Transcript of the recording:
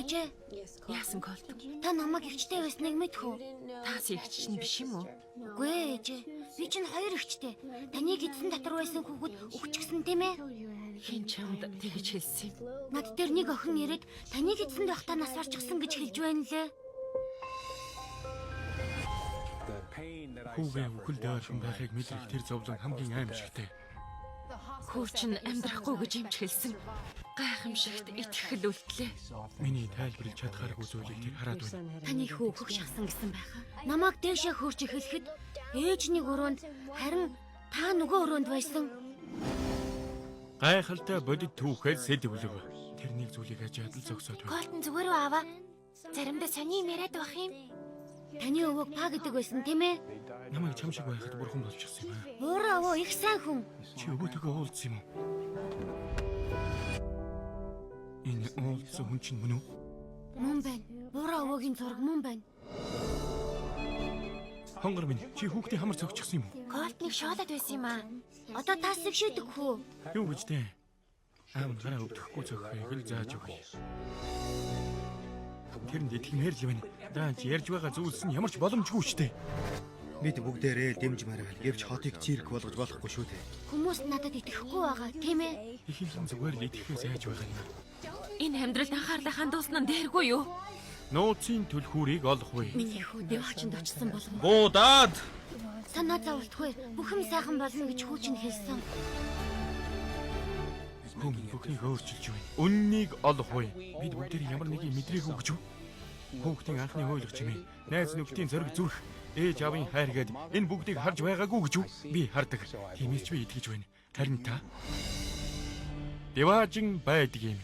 Ээжээ, Яасан Колтон? та намайг эгчтэй байсныг мэдэх үү? Таас эгч чинь биш юм уу? Үгүй ээ, ээжээ. Би чинь хоёр эгчтэй. Таны эзэн дотор байсан хүүхэд өгчихсөн тийм ээ? Хэн чамд тэгж хэлсэн юм? Над дээр нэг охин ирээд таны эзэнд байхдаа нас барчихсан гэж хэлж байна лээ. Хүүгээ үхэлд ойрхон байхыг мэдрэх тэр зовлон хамгийн аимшигтай. Хүү чинь амьдрахгүй гэж эмч хэлсэн. Гайхамшигт итгэл үлдлээ. Миний тайлбарлаж чадхааргүй зүйлийг тэр хараад байна. Таны хүү өөхөх шахсан гэсэн байхаа. Намайг дээшээ хөөрч эхлэхэд ээж нэг өрөөнд харин та нөгөө өрөөнд байсан. Гайхалтай бодит түүхээр сэдвлэг. Тэр нэг зүйлийг ажиад л зогсоод байна. Колтон зүгээр үү аваа? Заримдаа сони юм яриад байх юм. Таны өвөг па гэдэг байсан тийм ээ? Намайг чам шиг байхад бурхан болчихсон юм аа. Буураа өвөө их сайн хүн. Чи өвөөтэйгөө уулзсан юм уу? Энэ уулзсан хүн чинь мөн үү? Мөн байна. Буураа өвөөгийн зураг мөн байна. Хонгор минь, чи хүүхдийн хамар цогчихсон юм уу? Колтныг шоолоод байсан юм аа. Одоо тас их шийдэг хүү. Юу гэж дээ? Аав нь гараа өвдөхгүй цогхыг л зааж өгье. Тэрэнд итгэмээр л байна. Даанч ярьж байгаа зүйлс нь ямар ч боломжгүй шүү дээ. Бид бүгдээрээ дэмжмээр байна. Гэвч хотыг цирк болгож болохгүй шүү дээ. Хүмүүс надад итгэхгүй байгаа тийм ээ? Ихэнх нь зүгээр л итгэхээс айж байгаа юм. Энэ амьдралд анхаарлаа хандуулсан нь дээргүй юу? Нууцын түлхүүрийг олох вэ? Миний хүү дэвхачинд очсон болов уу? Буудаад! Санаа зовлтгүй. Бүх юм сайхан болно гэж хүү чинь хэлсэн. Хүн бүхнийг өөрчилж байна. Үннийг олох вэ? Бид бүгдээр ямар нэгэн мэдрээгүй гэж үү? Хүүхдийн анхны хуйлах чимээ, найз нөхдийн зориг зүрх, ээж аавын хайр гээд энэ бүгдийг харж байгаагүй гэж үү? Би хардаг. Тиймээс ч би итгэж байна. Харин та Деважин байдаг юм.